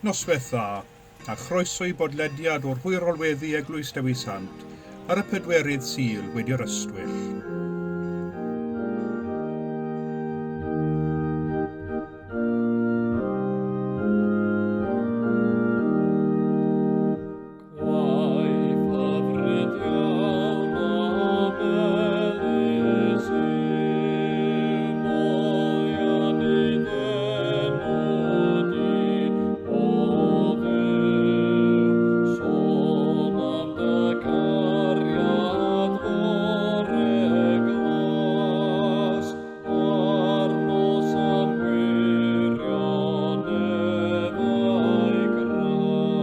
Noswaith dda, a chroeso i bodlediad o'r hwyrolweddi Eglwys Dewi Sant ar y pedwerydd Sul wedi'r Ystwyll. Gwaith hyfryd iawn a melys yw moliannu d'enw di, O Dduw, sôn am dy gariad fore glas, a'r nos am wirioneddau gras.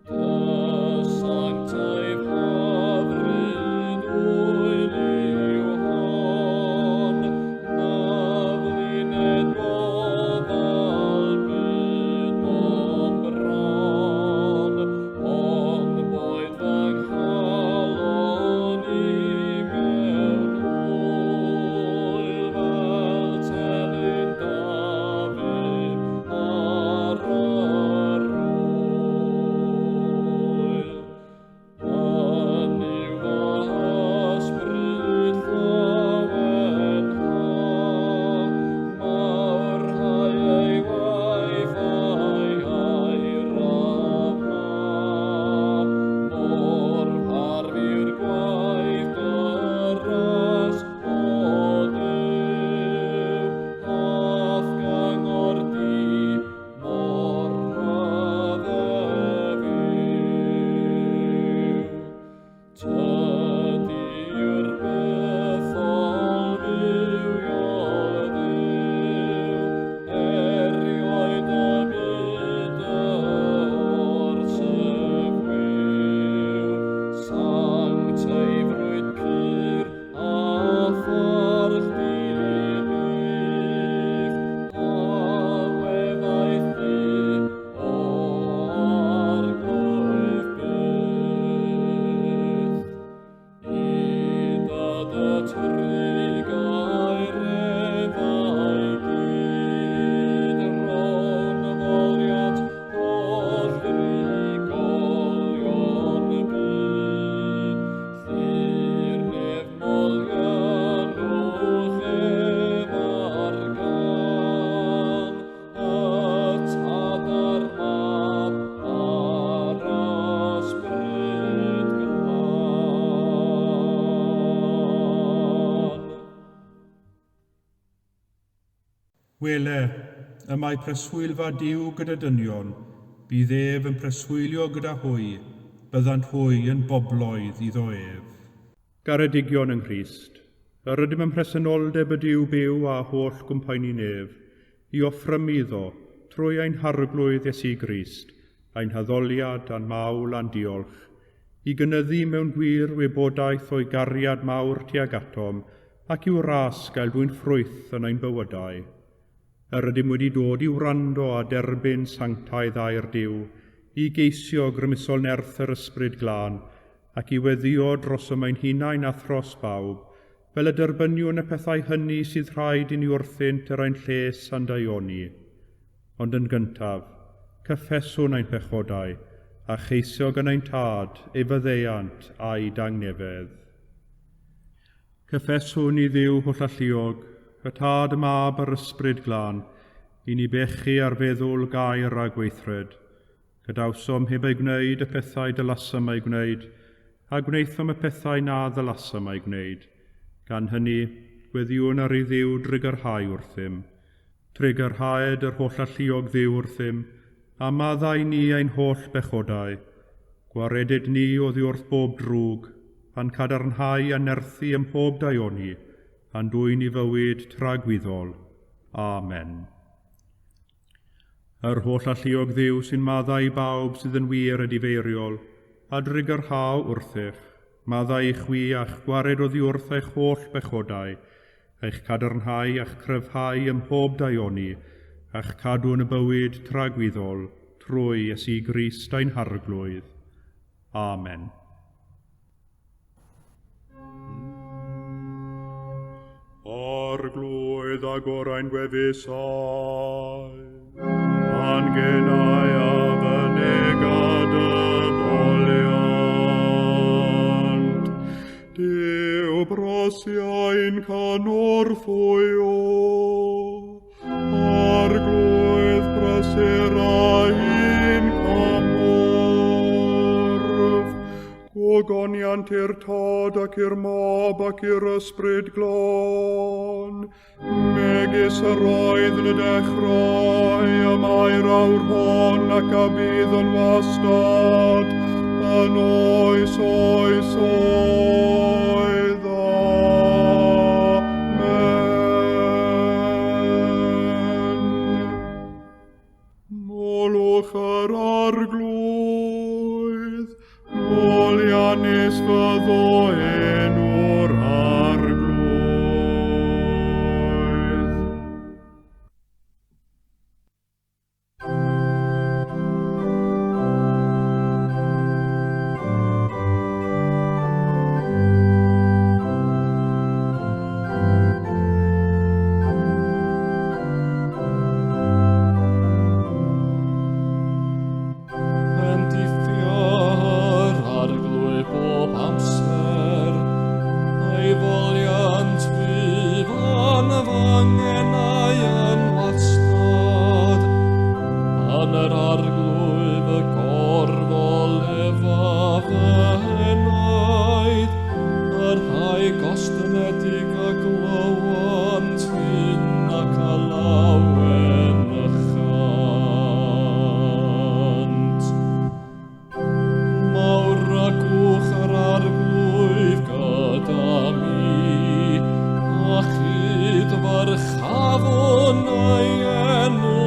Dy sanctaidd hyfryd ŵyl yw hon, na flined gofal byd mo'm bron, ond boed fy nghalon i mewn hwyl fel telyn Dafydd ar yr ŵyl. Yn yw fy ysbryd llawenha, mawrhau ei waith a'i air a wna. Mor hardd yw'r gwaith dy ras, O Dduw, a'th gyngor di mor rhyfedd yw. Tydi yw'r bythol fywiol Dduw, erioed y bu dy orsedd wiw. Sancteiddrwydd pur a pharch di-lith, a weddaeth di, o Arglwydd byth. I dad y trugair ef a'i gyd, rhown foliant holl drigolion y byd. Llu'r nef moliannwch ef ar gân, y Tad a'r Mab a'r Ysbryd Glân. Wele, y mae preswylfa Duw gyda dynion, bydd ef yn preswylio gyda hwy, byddant hwy yn bobloedd iddo ef. Garedigion yng Nghrist, yr ydym ym mhresenoldeb y Duw byw a holl gwmpaenu nef, i offrymu iddo, trwy ein Harglwydd Iesu Grist, ein haddoliad a'n mawl a'n diolch, i gynyddu mewn gwir wybodaeth o'i gariad mawr tuag atom, ac i'w ras gael dwyn ffrwyth yn ein bywydau. Yr ydym wedi dod i wrando a derbyn sanctaidd air Duw, i geisio grymusol nerth yr Ysbryd Glân, ac i weddïo drosom ein hunain a thros bawb, fel y derbyniwn y pethau hynny sydd rhaid i ni wrthynt er ein lles a'n daioni. Ond yn gyntaf, cyffeswn ein pechodau, a cheisio gan ein Tad ei faddeuant a'i dangnefedd. Cyffeswn i Dduw hollalluog, y Tad, y Mab a'r Ysbryd Glân, i ni bechu ar feddwl, gair a gweithred. Gadawsom heb eu gwneud y pethau dylasom eu gwneud, a gwnaethom y pethau na ddylasom eu gwneud. Gan hynny, gweddïwn ar i Dduw drugarhau wrthym. Trugarhaed yr hollalluog Dduw wrthym, a maddau ni ein holl bechodau. Gwaredid ni oddi wrth bob drwg, a'n cadarnhau a nerthu ym mhob daioni, a'n dwyn i fywyd tragwyddol. Amen. Yr hollalluog Dduw sy'n maddau i bawb sydd yn wir edifeiriol, a drugarhau wrthych, maddau i chwi a'ch gwared oddi wrth eich holl bechodau, eich cadarnhau a'ch cryfhau ym mhob daioni, a'ch cadw yn y bywyd tragwyddol, trwy Iesu Grist ein Harglwydd. Amen. Arglwydd, agor ein gwefusau. Angenau a fynega dy foliant. Duw brosiau'n cynorthwyo, Arglwydd prysur ein cymorth. Gogoniant i'r Tad ac i'r Mab ac i'r Ysbryd Glân, megis yr oedd yn y dechrau, y mae'r awr hon ac a bydd yn wastad, yn oes oes oedd. Amen. Molwch yr Arglwydd, moliannus fyddo enw'r Arglwydd. Bendithio'r Arglwydd bob amser, a'i foliant fydd yn fy ngenau yn wastad. Yn yr Arglwydd y gorfolefa fy enaid, y rhai gostyngedig a glywant hyn ac a lawenychant. Mawr ac uwch yr Arglwydd gyda mi, a chyd-farchafwn ei enw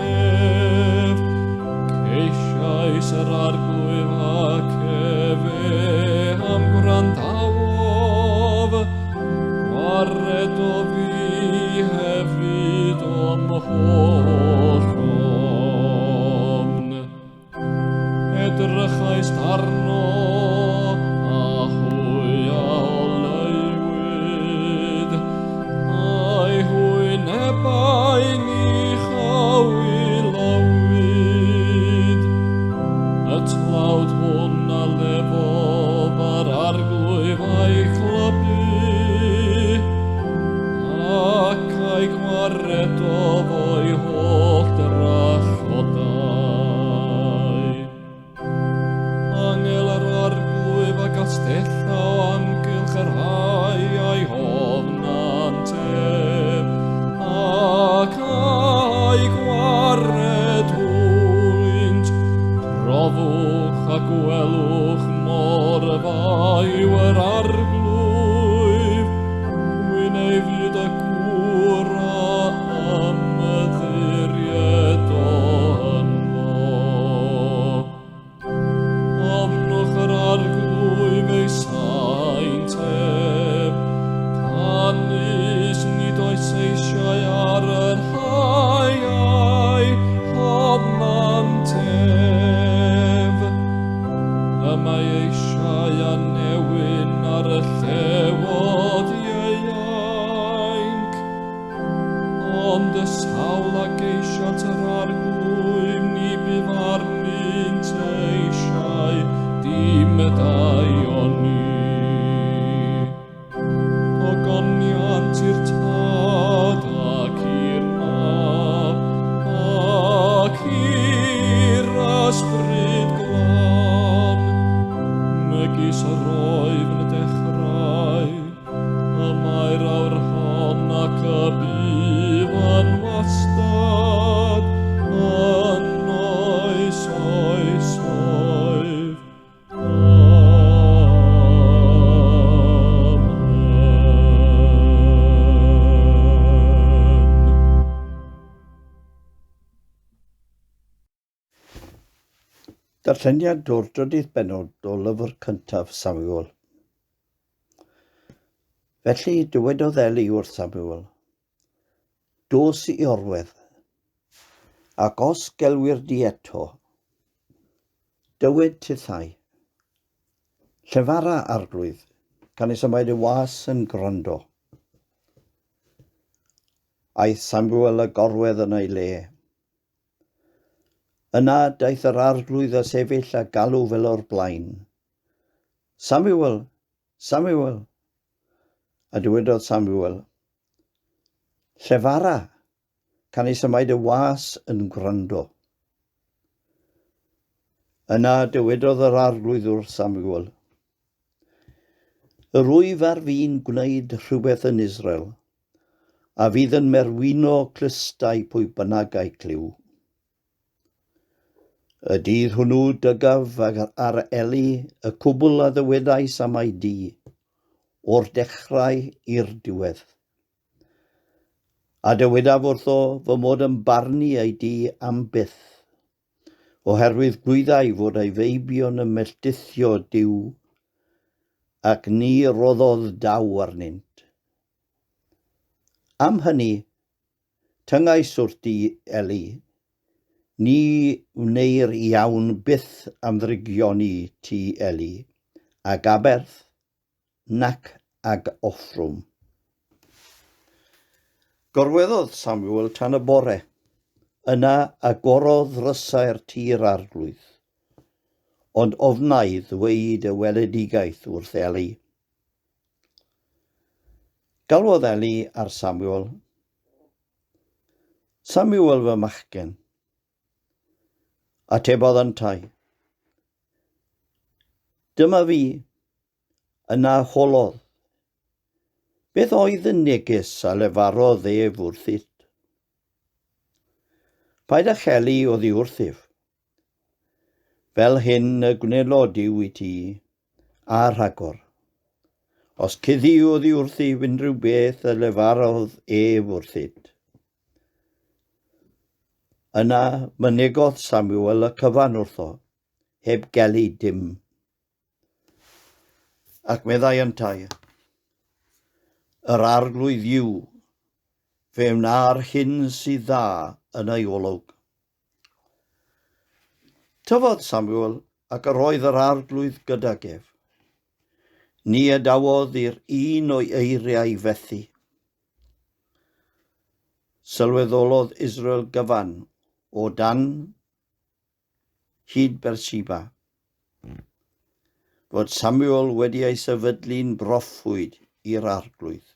ef. Ceisiais yr Arglwydd ac efe a'm gwrandawodd, gwaredodd fi hefyd o'm holl ofn. Edrychaist arno, a hwy a oleuwyd, a'i hwynebau ni chawilowyd. Y tlawd hwn a lefodd a'r Arglwydd a'i chlybu, ac a'i gwaredodd o'i holl drallodau. Angel yr Arglwydd a gastella o amgylch y rhai a'i ofnant ef, ac a'i gwared hwynt. Profwch a gwelwch mor dda yw yr Arglwydd, gwyn ei fyd y gŵr a ymddiriedo ynddo. Ofnwch yr Arglwydd ei saint ef, canys nid oes eisiau ar y rhai a'i hofnant ef. Y mae eisiau a newyn ar y llewod ieuainc, ond y sawl a geisiant yr Arglwydd ni bydd arnynt eisiau dim daioni. Gogoniant i'r Tad ac i'r Mab ac i'r Ysbryd Glân, megis yr oedd yn y dechrau, y mae'r awr hon ac y bydd yn wastad, yn oes oes oedd. Amen. Darlleniad o'r drydydd bennod o lyfr cyntaf Samuel. Felly dywedodd Eli wrth Samuel, Dos i orwedd, ac os gelwir di eto, dywed tithau, Llefara, Arglwydd, canys y mae dy was yn gwrando. Aeth Samuel a gorwedd yn ei le. Yna daeth yr arglwydd a sefyll a galw fel o'r blaen. Samuel! Samuel! A dywedodd Samuel, Llefara, canys y mae dy was yn gwrando. Yna dywedodd yr arglwydd wrth Samuel, Yr wyf ar fin gwneud rhywbeth yn Israel, a fydd yn merwino clustau pwy bynnag a'i clyw. Y dydd hwnnw dygaf ar Eli y cwbl a ddywedais am ei dŷ, o'r dechrau i'r diwedd. A dywedaf wrtho fy mod yn barnu ei dŷ am byth, oherwydd gwyddai fod ei feibion yn melldithio Duw, ac ni roddodd daw arnynt. Am hynny, Tyngais wrth di, Eli, ni wneir iawn byth am ddrygioni ti, Eli, ag aberth nac ag offrwm. Gorweddodd Samuel tan y bore, yna agorodd ddrysau'r tŷ'r arglwydd, ond ofnai ddweud y weledigaeth wrth Eli. Galwodd Eli ar Samuel. Samuel fy machgen. Atebodd yntau. Dyma fi. Yna holodd. Beth oedd y neges a lefarodd ef wrthyt? Paid â chelu oddi wrthyf. Fel hyn y gwnelo Duw i ti, a rhagor. Os cuddi oddi wrthyf unrhyw beth y lefarodd ef wrthyt. Yna mynegodd Samuel y cyfan wrtho, heb gelu dim. Ac meddai yntau, Yr arglwydd yw, fe wna'r hyn sydd dda yn ei olwg. Tyfodd Samuel ac yr oedd yr arglwydd gydag ef. Ni adawodd i'r un o'i eiriau fethu. Sylweddolodd Israel gyfan o dan hyd Berseba fod Samuel wedi ei sefydlu'n broffwyd i'r arglwydd.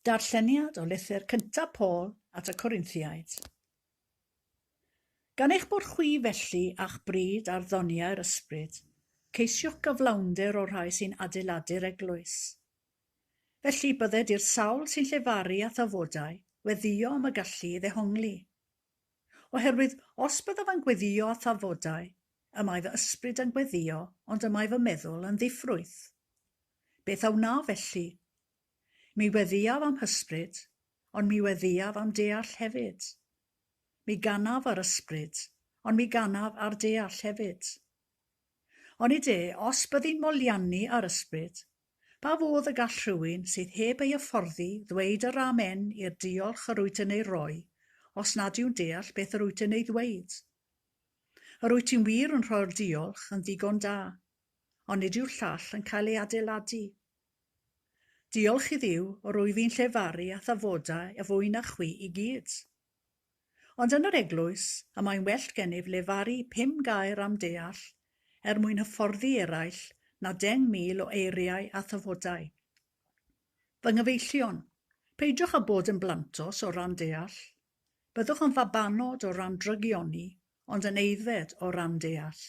Darlleniad o lythyr cyntaf Paul at y Corinthiaid. Gan eich bod chwi felly a'ch bryd ar ddoniau'r ysbryd, ceisiwch gyflawnder o'r rhai sy'n adeiladu'r eglwys. Felly bydded i'r sawl sy'n llefaru a thafodau weddïo am y gallu i ddehongli. Oherwydd os byddaf yn gweddïo â thafodau, y mae fy ysbryd yn gweddïo, ond y mae fy meddwl yn ddiffrwyth. Beth a wnaf felly? Mi weddïaf am hysbryd, ond mi weddïaf am deall hefyd. Mi ganaf ar ysbryd, ond mi ganaf ar deall hefyd. Onid e, os byddi'n moliannu ar ysbryd, pa fodd y gall rhywun sydd heb ei hyfforddi ddweud yr amen i'r diolch yr wyt yn ei roi, os nad yw'n deall beth yr wyt yn ei ddweud? Yr wyt ti'n wir yn rhoi'r diolch yn ddigon da, ond nid yw'r llall yn cael ei adeiladu. Diolch i Dduw, yr wyf i'n llefaru a thafodau y fwy na chwi i gyd. Ond yn yr eglwys, y mae'n well gennyf lefaru 5 gair am deall, er mwyn hyfforddi eraill na 10,000 o eiriau a thafodau. Fy nghyfeillion, peidiwch â bod yn blantos o ran deall. Byddwch yn fabanod o ran drygioni, ond yn aeddfed o ran deall.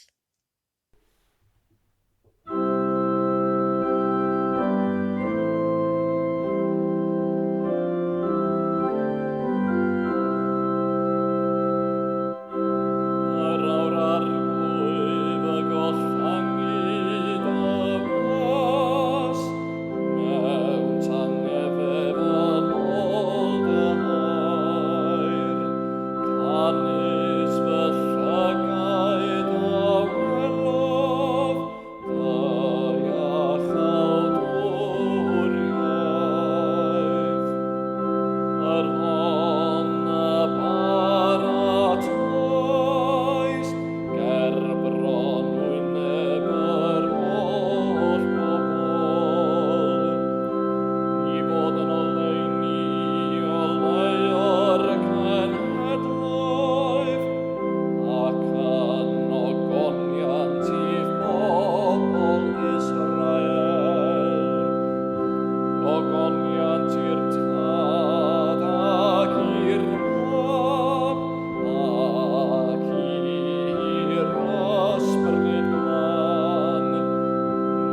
Yr awr arglwydd y gollangid y gwas, mewn tangnefedd yn ôl dy air. Canys fy llygaid a welodd dy iachawdwriaeth. Yr hon a baratoes ger bron wyneb yr holl bobl, i fod yn oleuni oleuo'r cenhedloedd, ac yn ogoniant i'th bobl Israel. Ogoniant i'r Tad ac i'r Mab ac i'r Ysbryd Glân,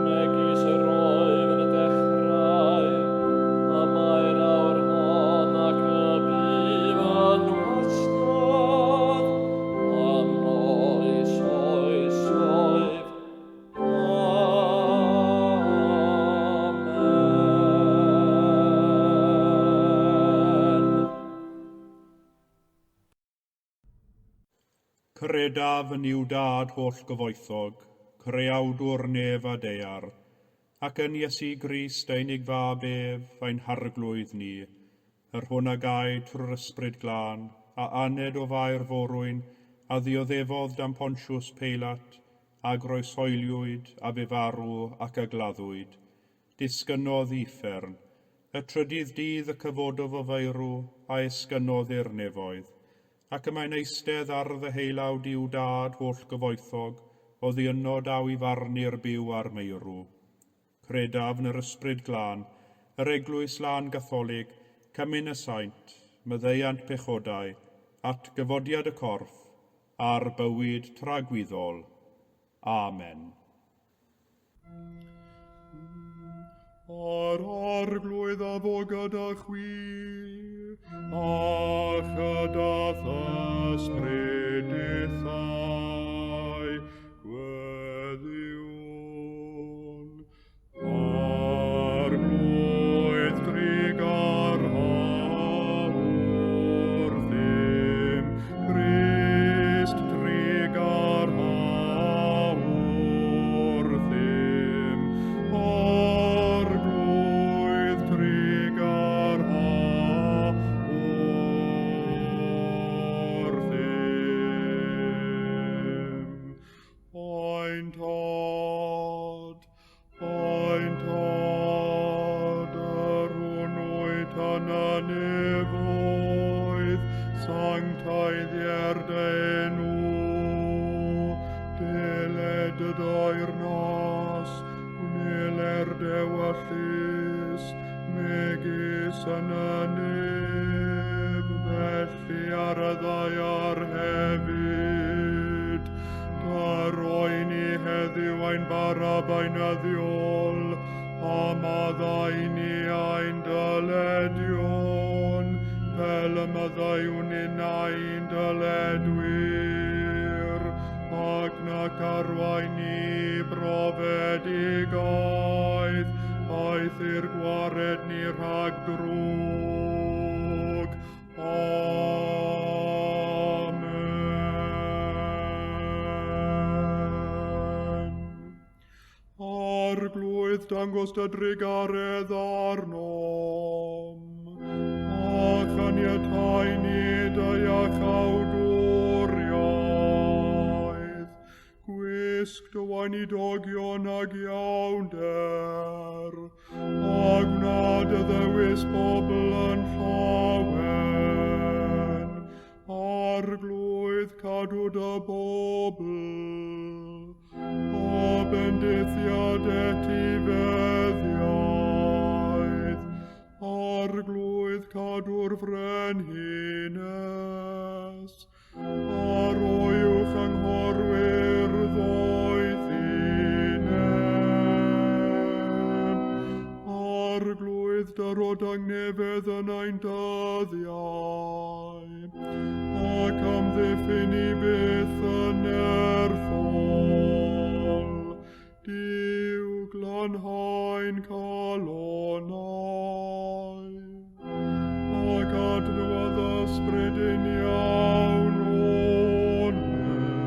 megis yr oedd yn y dechrau, y mae'r awr hon ac y bydd yn wastad, yn oes oesoedd. Amen. Credaf yn Nuw Dad holl-gyfoethog, Creawdwr nef a daear, ac yn Iesu Grist ei unig Fab ef, ein Harglwydd ni, yr hwn a gaed trwy'r Ysbryd Glân, a aned o Fair Forwyn, a ddioddefodd dan Pontius Peilat, a groeshoeliwyd, a fu farw, ac a gladdwyd. Disgynnodd i uffern. Y trydydd dydd y cyfododd o feirw, a esgynnodd i'r nefoedd. Ac y mae'n eistedd ar ddeheulaw Duw Dad holl-gyfoethog, oddi yno daw i farnu'r byw a'r meirw. Credaf yn yr Ysbryd Glân, yr Eglwys Lân Gatholig, cymun y saint, maddeuant pechodau, atgyfodiad y corff, a'r bywyd tragwyddol. Amen. A'r Arglwydd a fo gyda chwi, a chyda ysbryd dithau, gweddïwn. Arglwydd drugarha wrthym, Crist drugarha wrthym, Arglwydd drugarha wrthym. Ein Tad, ein Tad, yr hwn wyt yn y nefoedd, sancteiddier dy enw, deled dy deyrnas, gwneler dy ewyllys, megis yn y nef, felly ar y ddaear hefyd. Dyroi ni heddiw ein bara beunyddiol, a maddau ni ein dyledion, fel y maddeuwn ninnau'n dyledwyr, ac nac arwain ni brofedigaeth, aeth i'r gwared ni rhag drwg. Amen. Arglwydd, dangos dy drugaredd arnom, a chaniatáu ni dy iachawdwriaeth. Gwisg dy weinidogion ag iawnder, a gwna dy ddewis bobl yn llawen. Arglwydd, cadw dy bobl, a bendithiad etifeddiaeth. Arglwydd, cadw'r frenhines, a roi uwch anghorwyr ddoethineb. Arglwydd, dyro dangnefedd yn ein dyddiau, ac amddiffyn i byth yn nerthol. Duw, glanhau'n calonnau, ac adnewyddu ysbryd uniawn o'n mewn.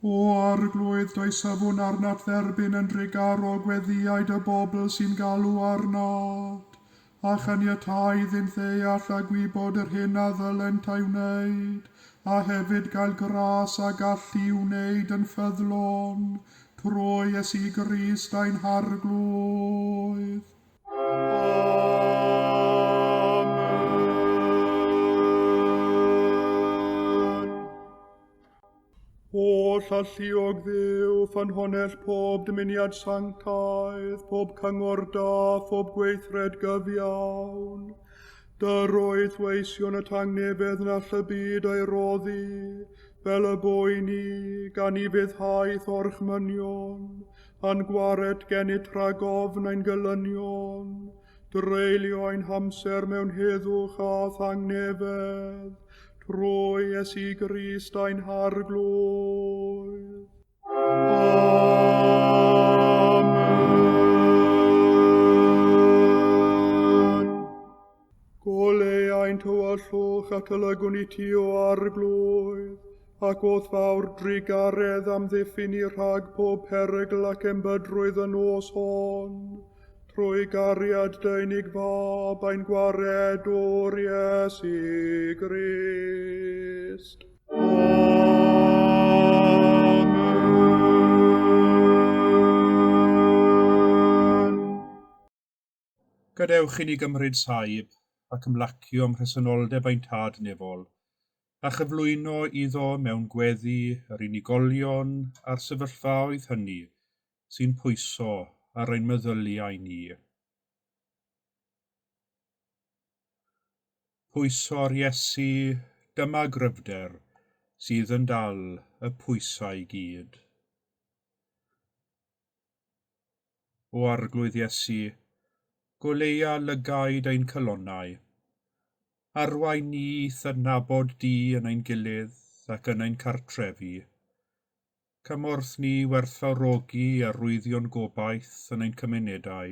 O Arglwydd, does safwn arnat dderbyn yn drugarog gweddïau dy bobl sy'n galw arnat, a chaniatáu iddynt ddeall a gwybod yr hyn a ddylent ei wneud, a hefyd gael gras a gallu i'w wneud yn ffyddlon, trwy Iesu Grist ein Harglwydd. Amen. Holl alluog Dduw, ffynhonnell pob dymuniad sanctaidd, pob cyngor da, phob gweithred gyfiawn. Dyroedd weision y tangnefedd na all y byd ei roddi, fel y boi ni, gan i fuddhaeth orchmynion, a'n gwared gennyt rhag ofn ein gelynion, dreulio ein hamser mewn heddwch a thangnefedd, trwy Iesu Grist ein Harglwydd. Amen. Goleu ein tywyllwch at y lygwn i ti o Arglwydd, ac o'th fawr drugaredd amddiffyn ni rhag pob perygl ac embydrwydd y nos hon, trwy gariad dy unig fab ein gwaredwr Iesu Grist. Amen. Gadewch i ni gymryd saib ac ymlacio ym mhresenoldeb ein Tad nefol, a chyflwyno iddo mewn gweddi yr unigolion a'r sefyllfaoedd hynny sy'n pwyso ar ein meddyliau ni. Pwyso'r Iesu, dyma gryfder sydd yn dal y pwysau gyd. O Arglwydd Iesu, goleua lygaid ein calonnau, arwain ni i'th adnabod di yn ein gilydd ac yn ein cartrefi. Cymorth ni werthfawrogi arwyddion gobaith yn ein cymunedau.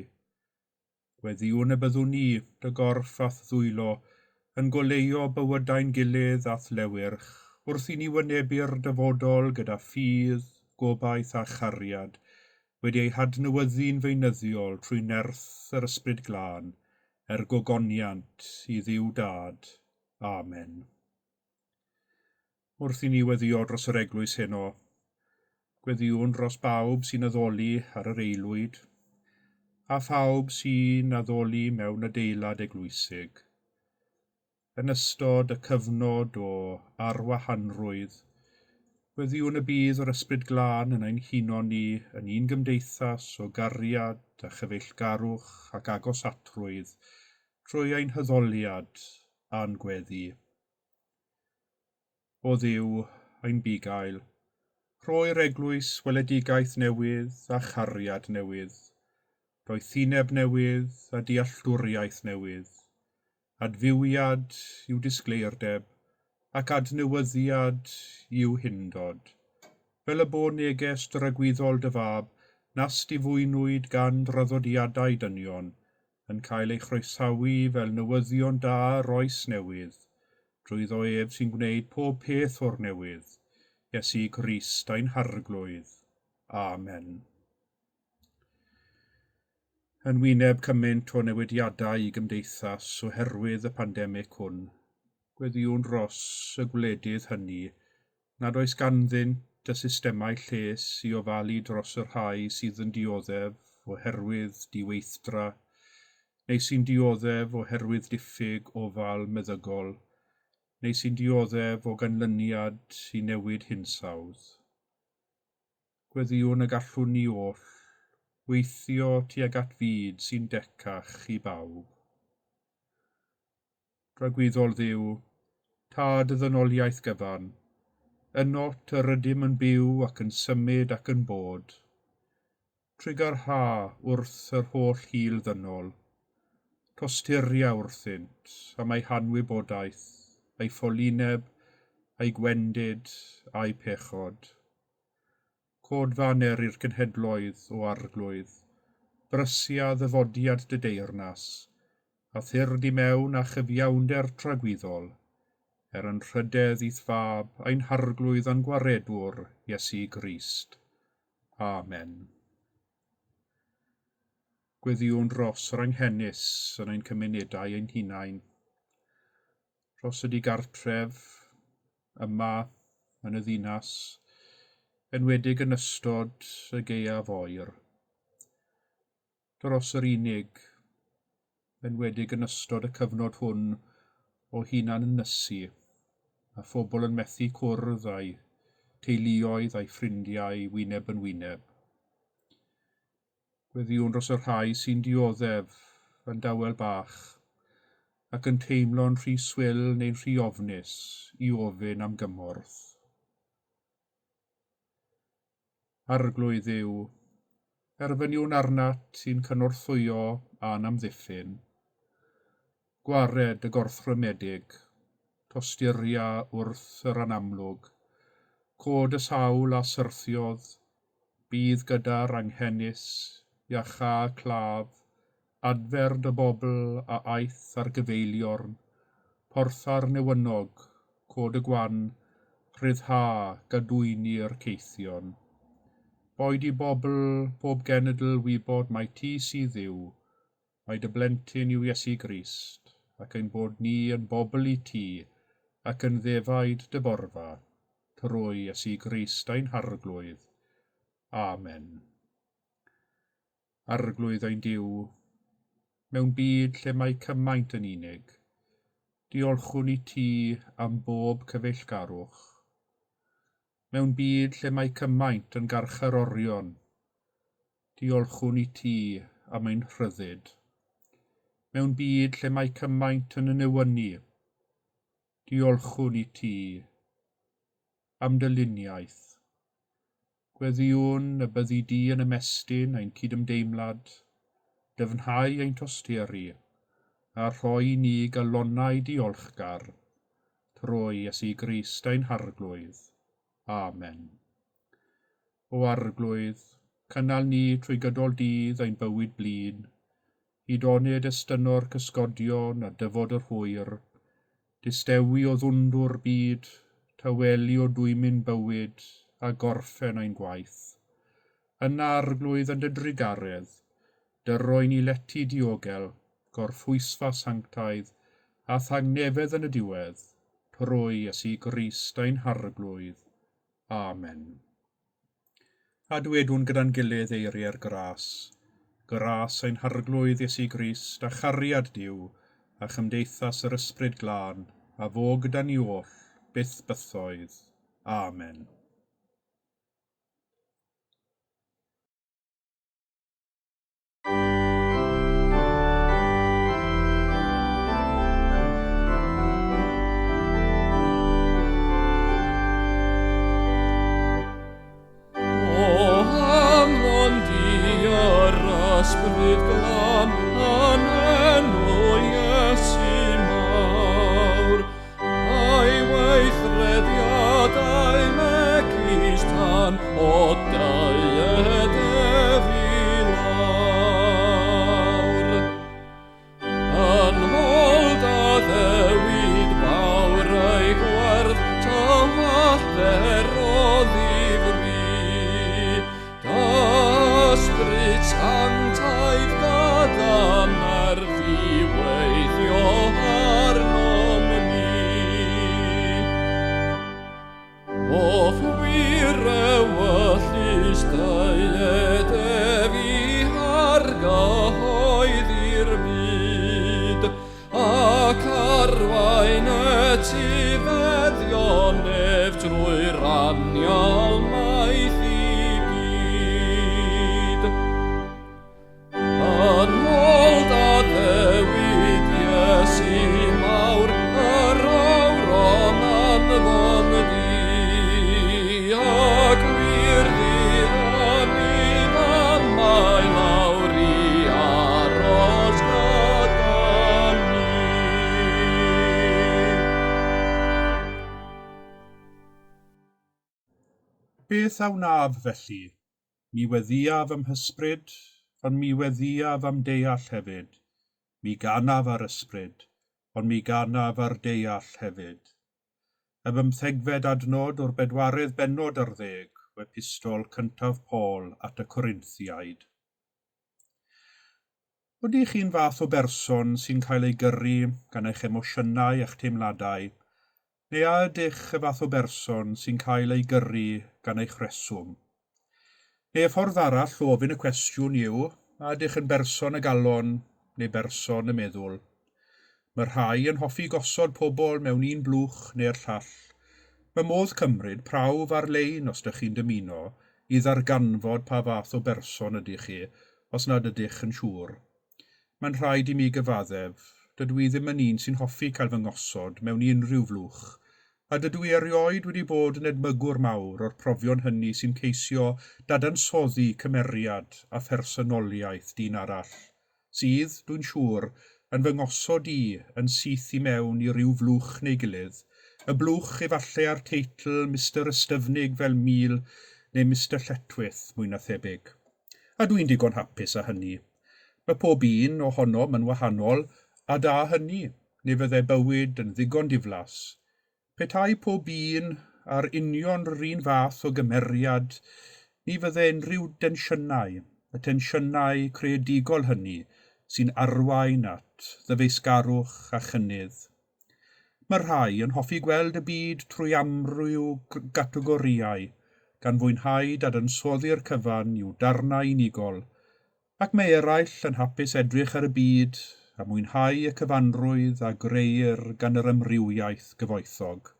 Gweddïwn y byddwn ni, dy gorff a'th ddwylo, yn goleuo bywydau'n gilydd a'th lewyrch, wrth i ni wynebu'r dyfodol gyda ffydd, gobaith a chariad, wedi ei hadnewyddu'n feunyddiol trwy nerth yr Ysbryd Glân, er gogoniant i Dduw Dad. Amen. Wrth i ni weddïo dros yr eglwys heno, gweddïwn dros bawb sy'n addoli ar yr aelwyd, a phawb sy'n addoli mewn adeilad eglwysig. Yn ystod y cyfnod o arwahanrwydd, Gweddïwn y bydd yr Ysbryd Glân yn ein huno ni yn un gymdeithas o gariad a chyfeillgarwch ac agosatrwydd trwy ein haddoliad a'n gweddi. O Dduw, ein bugail, rhoi'r eglwys weledigaeth newydd a chariad newydd, doethineb newydd a dealltwriaeth newydd, adfywiad i'w disgleirdeb ac adnewyddiad i'w hundod, fel y bo neges dragwyddol dy fab nas difwynwyd gan draddodiadau dynion, yn cael ei chroesawu fel newyddion da yr oes newydd, drwyddo ef sy'n gwneud pob peth o'r newydd, Iesu Grist ein Harglwydd. Amen. Yn wyneb cymaint o newidiadau i gymdeithas oherwydd y pandemig hwn, gweddïwn dros y gwledydd hynny nad oes ganddynt y systemau lles i ofalu dros y rhai sydd yn dioddef oherwydd diweithdra, neu sy'n dioddef oherwydd diffyg ofal meddygol, neu sy'n dioddef o ganlyniad i newid hinsawdd. Gweddïwn y gallwn ni oll weithio tuag at fyd sy'n decach i bawb. Dragwyddol Dduw, Tad y ddynoliaeth gyfan, ynot yr ydym yn byw ac yn symud ac yn bod. Trugarha wrth yr holl hil ddynol. Tosturia wrthynt am eu hanwybodaeth, eu ffolineb, eu gwendid, a'u pechod. Cod faner i'r cenhedloedd, o Arglwydd, brysia ddyfodiad dy deyrnas, a thyrd i mewn â chyfiawnder tragwyddol, er yn rhydedd i'th Fab, ein Harglwydd a'n Gwaredwr, Iesu Grist. Amen. Gweddïwn dros yr anghenus yn ein cymunedau ein hunain, dros y digartref, yma yn y ddinas, enwedig yn ystod y gaeaf oer. Dros yr unig, enwedig yn ystod y cyfnod hwn o hunan ynysu, a phobl yn methu cwrdd â'u teuluoedd a'u ffrindiau wyneb yn wyneb. Gweddïwn dros y rhai sy'n dioddef yn dawel bach ac yn teimlo'n rhy swil neu'n rhy ofnus i ofyn am gymorth. Arglwydd Dduw, erfyniwn arnat i'n cynorthwyo a'n amddiffyn. Gwared y gorthrymedig, tosturia wrth yr anamlwg, cod y sawl a syrthiodd, Bydd gyda'r anghenus, iachâ claf, adfer dy bobl a aeth ar gyfeiliorn, portha'r newynog, cod y gwan, rhyddha gadwyni'r caethion. Boed i bobl pob genedl wybod mai ti sydd Dduw, mai dy blentyn yw Iesu Grist, ac ein bod ni yn bobl i ti, ac yn ddefaid dy borfa. Trwy Iesu Grist ein Harglwydd. Amen. Arglwydd ein Duw, mewn byd lle mae cymaint yn unig, diolchwn i ti am bob cyfeillgarwch. Mewn byd lle mae cymaint yn garcharorion, diolchwn i ti am ein rhyddid. Mewn byd lle mae cymaint yn y newynu, diolchwn i ti am dy luniaeth. Gweddïwn y byddi di yn ymestyn ein cydymdeimlad, dyfnhau ein tosturi, a rhoi ni galonnau diolchgar, trwy Iesu Grist ein Harglwydd. Amen. O Arglwydd, cynnal ni trwy gydol dydd ein bywyd blin, hyd onid estynno'r cysgodion a dyfod yr hwyr, distewi o ddwndwr byd, tawelu o dwymyn bywyd, a gorffen ein gwaith. Yna, Arglwydd, yn dy drugaredd, dyroi ni lety diogel, gorffwysfa sanctaidd, a thangnefedd yn y diwedd, trwy Iesu Grist ein Harglwydd. Amen. A dwedwn gyda'n gilydd eiriau'r gras. Gras ein Harglwydd Iesu Grist, a chariad Duw, a chymdeithas yr Ysbryd Glân, a fo gyda ni oll, byth bythoedd. Amen. etifeddion ef trwy ranial maith i gyd. Yn ôl d'addewid Iesu mawr, yr awron anfon di, a gwir ddihannu mae lawr i aros gyda ni. Beth a wnaf felly? Mi weddïaf am hysbryd, ond mi weddïaf am deall hefyd. Mi ganaf ar ysbryd, ond mi ganaf ar deall hefyd. Y bymthegfed adnod o'r bedwaredd bennod ar ddeg o epistol cyntaf Paul at y Corinthiaid. Ydych chi'n fath o berson sy'n cael ei gyrru gan eich emosiynau a'ch teimladau, neu a ydych y fath o berson sy'n cael ei gyrru gan eich rheswm? Neu y ffordd arall o ofyn y cwestiwn yw, a ydych yn berson y galon neu berson y meddwl? Mae rhai yn hoffi gosod pobl mewn un blwch neu'r llall. Mae modd cymryd prawf ar-lein os ydych chi'n dymuno i ddarganfod pa fath o berson ydych chi, os nad ydych yn siŵr. Mae'n rhaid i mi gyfaddef, dydw i ddim yn un sy'n hoffi cael fy ngosod mewn unrhyw flwch, a dydw i erioed wedi bod yn edmygwr mawr o'r profion hynny sy'n ceisio dadansoddi cymeriad a phersonoliaeth dyn arall, sydd, dwi'n siŵr, yn fy ngosod i yn syth i mewn i ryw flwch neu gilydd, y blwch efallai ar teitl Mr Ystyfnig fel mil neu Mr Lletchwith mwy na thebyg. A dwi'n digon hapus â hynny. Mae pob un ohonom yn wahanol, a da hynny, neu fyddai bywyd yn ddigon diflas. Petai pob un ar union yr un fath o gymeriad, ni fyddai unrhyw densiynau, y tensiynau creadigol hynny sy'n arwain at ddyfeisgarwch a chynnydd. Mae rhai yn hoffi gweld y byd trwy amryw gategorïau, gan fwynhau dadansoddi'r cyfan i'w darnau unigol, ac mae eraill yn hapus edrych ar y byd a mwynhau y cyfanrwydd a grëir gan yr amrywiaeth gyfoethog.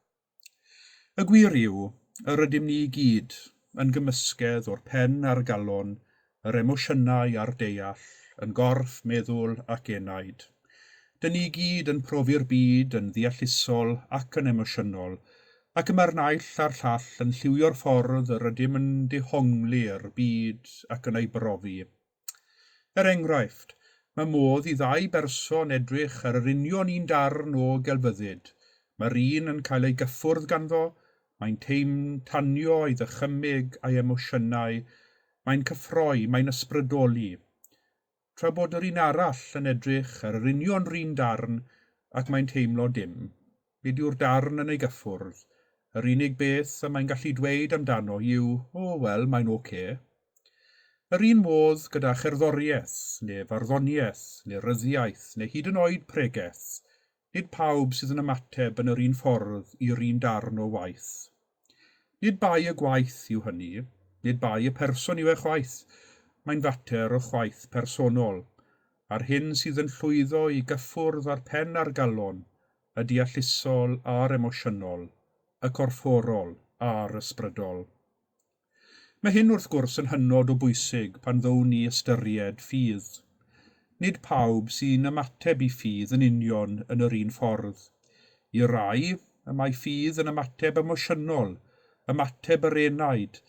Y gwir yw, yr ydym ni i gyd yn gymysgedd o'r pen a'r galon, yr emosiynau a'r deall, yn gorff, meddwl ac enaid. Dyn ni i gyd yn profi'r byd yn ddeallusol ac yn emosiynol, ac y mae'r naill a'r llall yn lliwio'r ffordd yr ydym yn dehongli'r byd ac yn ei brofi. Er enghraifft, mae modd i ddau berson edrych ar yr union un darn o gelfyddyd. Mae'r un yn cael ei gyffwrdd ganddo, mae'n tanio ei ddychymyg a'i emosiynau, mae'n cyffroi, mae'n ysbrydoli. Tra bod yr un arall yn edrych ar yr union 'run darn ac mae'n teimlo dim. Nid yw'r darn yn ei gyffwrdd. Yr unig beth y mae'n gallu dweud amdano yw, o, wel, mae'n ocê. Yr un modd gyda cherddoriaeth, neu farddoniaeth, neu ryddiaith, neu hyd yn oed pregeth, nid pawb sydd yn ymateb yn yr un ffordd i'r un darn o waith. Nid bai y gwaith yw hynny, nid bai y person yw e chwaith, mae'n fater o chwaith personol, a'r hyn sydd yn llwyddo i gyffwrdd â'r pen a'r galon, y deallusol a'r emosiynol, y corfforol a'r ysbrydol. Mae hyn wrth gwrs yn hynod o bwysig pan ddown ni ystyried ffydd. Nid pawb sy'n ymateb i ffydd yn union yn yr un ffordd. I rai, y mae ffydd yn ymateb emosiynol, ymateb yr enaid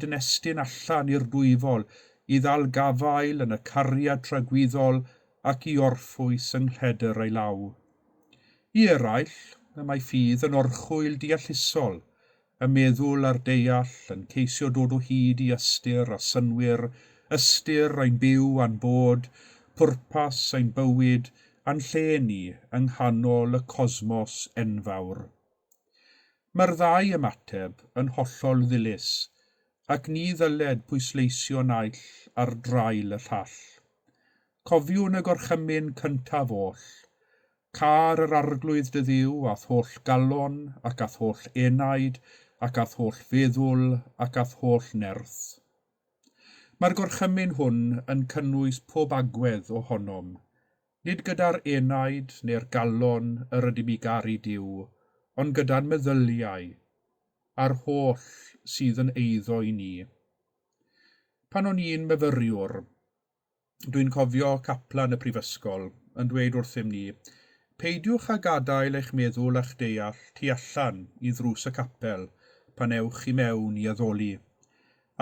yn estyn allan i'r dwyfol, i ddal gafael yn y cariad tragwyddol ac i orffwys yng nghledr ei law. I eraill, y mae ffydd yn orchwyl deallusol, y meddwl a'r deall yn ceisio dod o hyd i ystyr a synnwyr, ystyr ein byw a'n bod, pwrpas ein bywyd a'n lle ni yng nghanol y cosmos enfawr. Mae'r ddau ymateb yn hollol ddilys, ac ni ddyled pwysleisio naill ar draul y llall. Cofiwn y gorchymyn cyntaf oll, car yr arglwydd dy Dduw a'th holl galon ac a'th holl enaid ac a'th holl feddwl ac a'th holl nerth. Mae'r gorchymyn hwn yn cynnwys pob agwedd ohonom. Nid gyda'r enaid neu'r galon yr ydym i garu Duw, ond gyda'n meddyliau, a'r holl sydd yn eiddo i ni. Pan o'n i'n myfyriwr, dwi'n cofio caplan y prifysgol yn dweud wrthym ni, peidiwch â gadael eich meddwl a'ch deall tu allan i ddrws y capel pan ewch i mewn i addoli.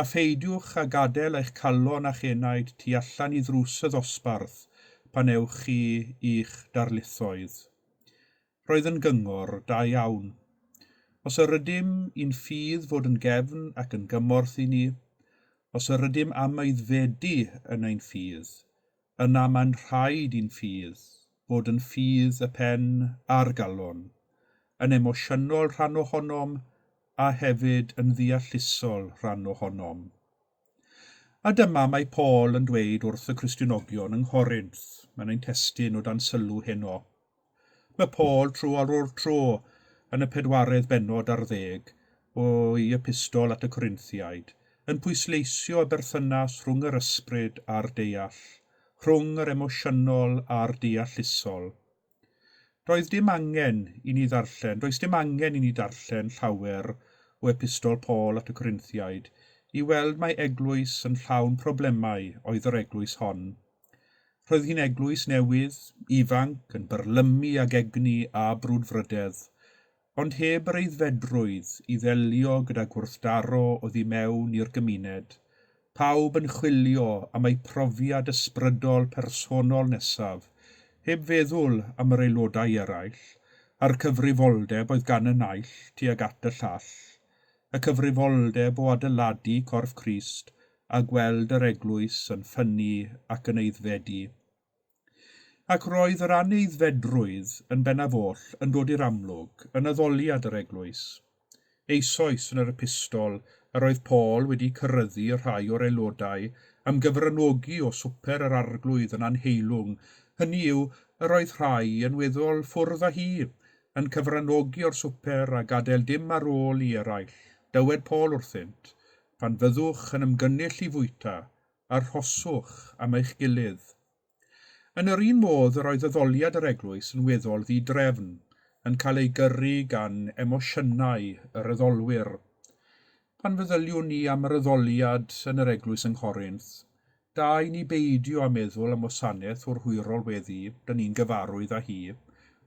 A pheidiwch â gadael eich calon a'ch enaid tu allan i ddrws y ddosbarth pan ewch chi i'ch darlithoedd. Roedd yn gyngor da iawn. Os yr ydym i'n ffydd fod yn gefn ac yn gymorth i ni, os yr ydym am aeddfedu yn ein ffydd, yna mae'n rhaid i'n ffydd fod yn ffydd y pen a'r galon, yn emosiynol rhan ohonom a hefyd yn ddeallusol rhan ohonom. A dyma mae Paul yn dweud wrth y Cristionogion yng Nghorinth, mae'n ein testun o dan sylw heno. Mae Paul tro ar ôl tro yn y pedwaredd bennod ar ddeg o'i epistol at y Corinthiaid, yn pwysleisio y berthynas rhwng yr ysbryd a'r deall, rhwng yr emosiynol a'r deallusol. Doedd dim angen i ni ddarllen, does dim angen i ni darllen llawer o epistol Paul at y Corinthiaid i weld mai eglwys yn llawn problemau oedd yr eglwys hon. Roedd hi'n eglwys newydd, ifanc, yn byrlymu ag egni a brwdfrydedd, ond heb yr aeddfedrwydd i ddelio gyda gwrthdaro oddi mewn i'r gymuned, pawb yn chwilio am eu profiad ysbrydol personol nesaf, heb feddwl am yr aelodau eraill, a'r cyfrifoldeb oedd gan y naill tuag at y llall, y cyfrifoldeb o adeiladu corff Crist a gweld yr eglwys yn ffynnu ac yn aeddfedu. Ac roedd yr aneiddfedrwydd yn bennaf oll yn dod i'r amlwg yn addoliad yr eglwys. Eisoes yn yr epistol yr oedd Paul wedi cyryddu rhai o'r aelodau am gyfranogi o swper yr Arglwydd yn anheilwng, hynny yw, yr oedd rhai yn weddol ffwrdd â hi, yn cyfranogi o'r swper a gadael dim ar ôl i eraill. Dywed Paul wrthynt, pan fyddwch yn ymgynnull i fwyta, arhoswch am eich gilydd. Yn yr un modd yr oedd addoliad yr eglwys yn weddol ddi-drefn, yn cael ei gyrru gan emosiynau yr addolwyr. Pan feddyliwn ni am yr addoliad yn yr eglwys yng Nghorinth, da i ni beidio â meddwl am wasanaeth o'r hwyrol weddi, dyn ni'n gyfarwydd â hi,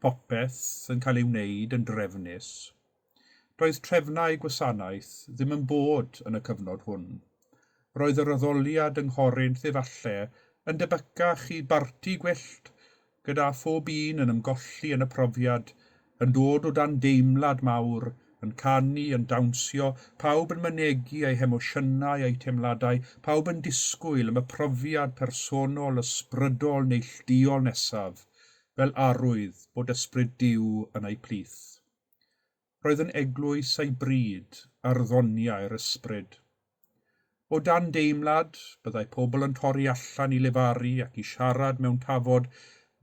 popeth yn cael ei wneud yn drefnus. Doedd trefnau gwasanaeth ddim yn bod yn y cyfnod hwn. Roedd yr addoliad yng Nghorinth efalle yn debycach i barti gwyllt, gyda phob un yn ymgolli yn y profiad, yn dod o dan deimlad mawr, yn canu, yn dawnsio, pawb yn mynegi eu hemosiynau a'u teimladau, pawb yn disgwyl am y profiad personol, ysbrydol neillduol nesaf, fel arwydd bod ysbryd Duw yn eu plith. Roedd yn eglwys a'i bryd ar ddoniau'r ysbryd. O dan deimlad, byddai pobl yn torri allan i lefaru ac i siarad mewn tafod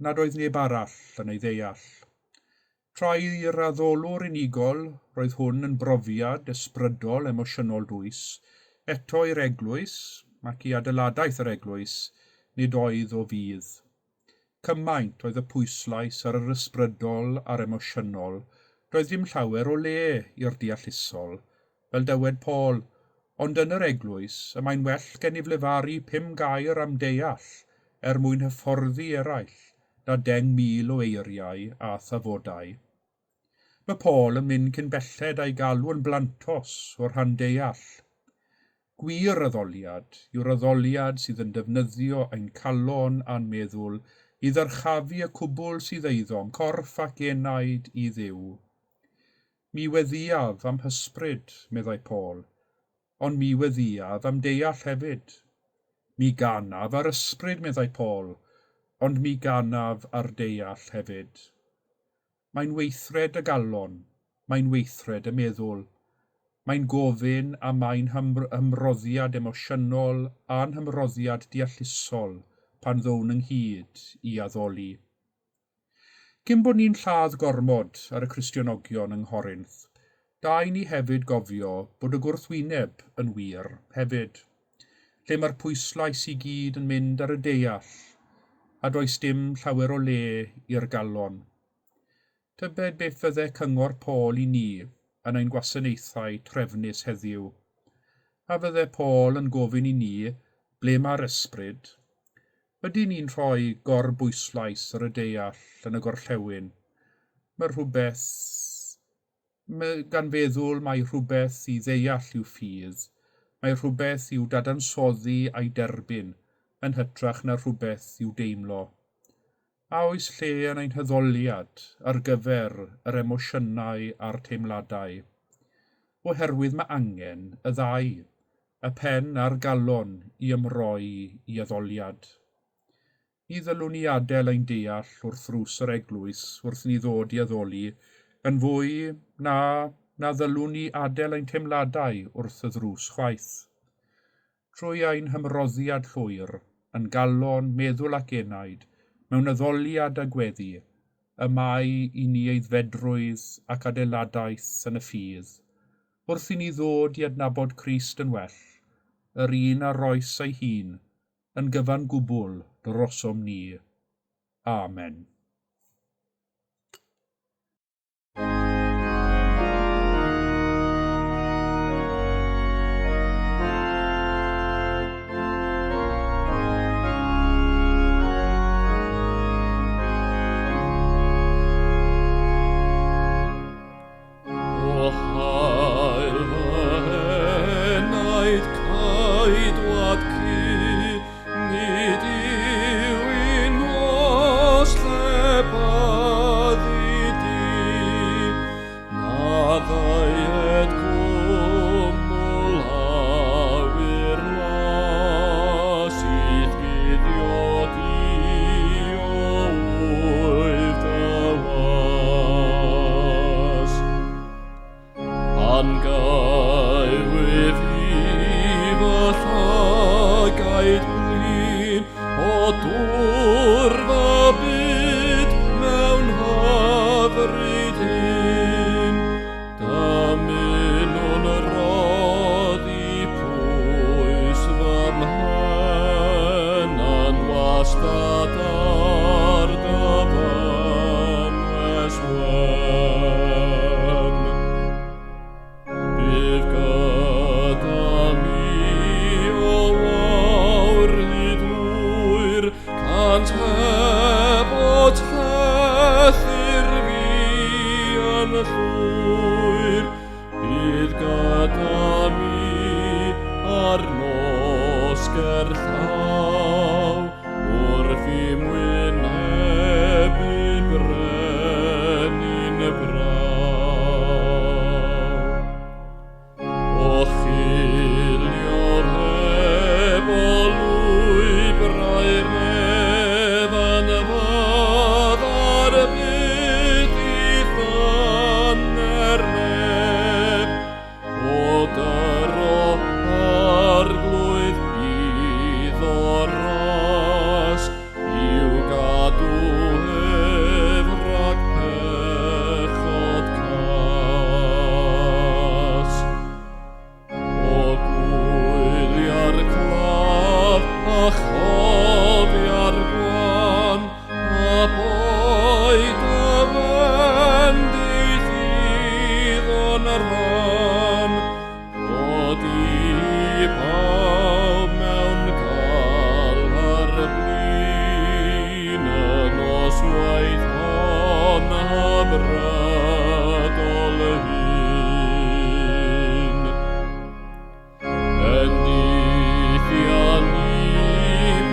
nad oedd neb arall yn ei ddeall. Tra i'r addolwr unigol, roedd hwn yn brofiad ysbrydol emosiynol dwys, eto i'r eglwys, ac i adeiladaeth yr eglwys, nid oedd o fudd. Cymaint oedd y pwyslais ar yr ysbrydol a'r emosiynol, doedd dim llawer o le i'r deallusol, fel dywed Paul, ond yn yr eglwys y mae'n well gennyf lefaru 5 gair am deall er mwyn hyfforddi eraill na 10,000 o eiriau a thafodau. Mae Paul yn mynd cyn belled a'i galw yn blantos o'r rhan deall. Gwir addoliad yw'r addoliad sydd yn defnyddio ein calon a'n meddwl i ddyrchafu y cwbl sydd eiddom, corff ac enaid i Dduw. Mi weddiaf am hysbryd, meddai Paul, ond mi weddiaf am deall hefyd. Mi ganaf ar ysbryd, meddai Paul, ond mi ganaf ar deall hefyd. Mae'n weithred y galon, mae'n weithred y meddwl. Mae'n gofyn am ein hymroddiad emosiynol a'n hymroddiad deallusol pan ddown ynghyd i addoli. Cyn bod ni'n lladd gormod ar y Cristionogion yng Nghorinth, da i ni hefyd gofio bod y gwrthwyneb yn wir hefyd, lle mae'r pwyslais i gyd yn mynd ar y deall, a does dim llawer o le i'r galon. Tybed beth fydde cyngor Paul i ni yn ein gwasanaethau trefnus heddiw? A fydde Paul yn gofyn i ni ble mae'r ysbryd? Ydy ni'n rhoi gorbwyslais ar y deall yn y gorllewin? Mae rhywbeth gan feddwl mai rhywbeth i ddeall yw ffydd, mae rhywbeth i'w dadansoddi a'i derbyn yn hytrach na rhywbeth i'w deimlo. A oes lle yn ein haddoliad ar gyfer yr emosiynau a'r teimladau? Oherwydd mae angen y ddau, y pen a'r galon, i ymroi i addoliad. Ni ddylwn ni adael ein deall wrth ddrws yr eglwys wrth ni ddod i addoli, yn fwy na na ddylwn ni adael ein teimladau wrth y ddrws chwaith. Trwy ein hymroddiad llwyr, yn galon, meddwl ac enaid, mewn addoliad a gweddi, y mae i ni aeddfedrwydd ac adeiladaeth yn y ffydd, wrth i ni ddod i adnabod Crist yn well, yr un a roes ei hun, yn gyfan gwbl drosom ni. Amen. O hael fy enaid caedwad cu, nid yw'n nos lle byddi di, na ddaered cwmwl awyr las i'th guddio di o wyf dy was. Pan gaewif i fy llygaid blin, o dwr fy byd mewn hyfryd hun, dymunwn roddi pwys fy mhen yn wastad ar dy fynwes wen. Bydd gyda mi o wawr hyd hwyr, cant heb o trethu'r fi yn llwyr. Bydd gyda mi ar nos gerllaw, wrth i'm wynebu brenin braw. O chwilio'r heb o lwybrau'r nef yn fyddar byth i'th ddyner neb, o dyro arglwydd iddo ras, i'w gadw ef rhag pechod cas. O gwylia'r claf a chofia'r gwan, a boed y fendith iddo'n rhan, rhod i pawb mewn galar blin, y noswaith hon hyfrydol hyn. Bendithia ni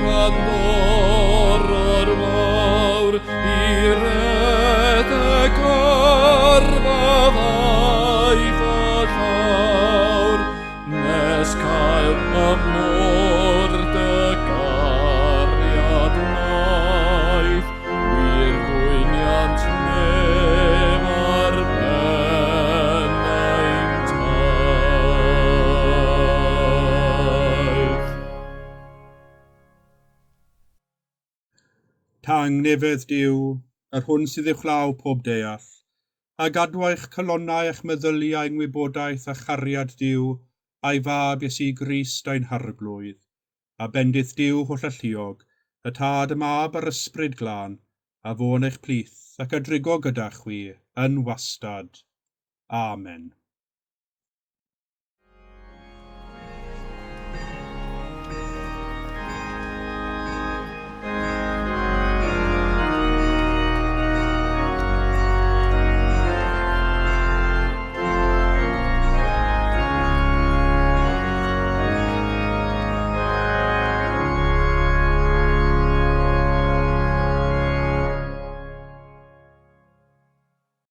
pan ddoro'r mawr i redeg arfaf aeth y llawr, nes cael y môr dy gariad wnaeth, wir fwyniant nef ar ben ein taith. Tangnefedd Duw, yr hwn sydd uwchlaw pob deall, a gadw eich calonnau a'ch meddyliau yng ngwybodaeth a chariad Duw, a'i Fab Iesu Grist ein Harglwydd. A bendith Duw hollalluog, Y Tad, y Mab a'r Ysbryd Glân, a fo yn eich plith ac a drigo gyda chwi yn wastad. Amen.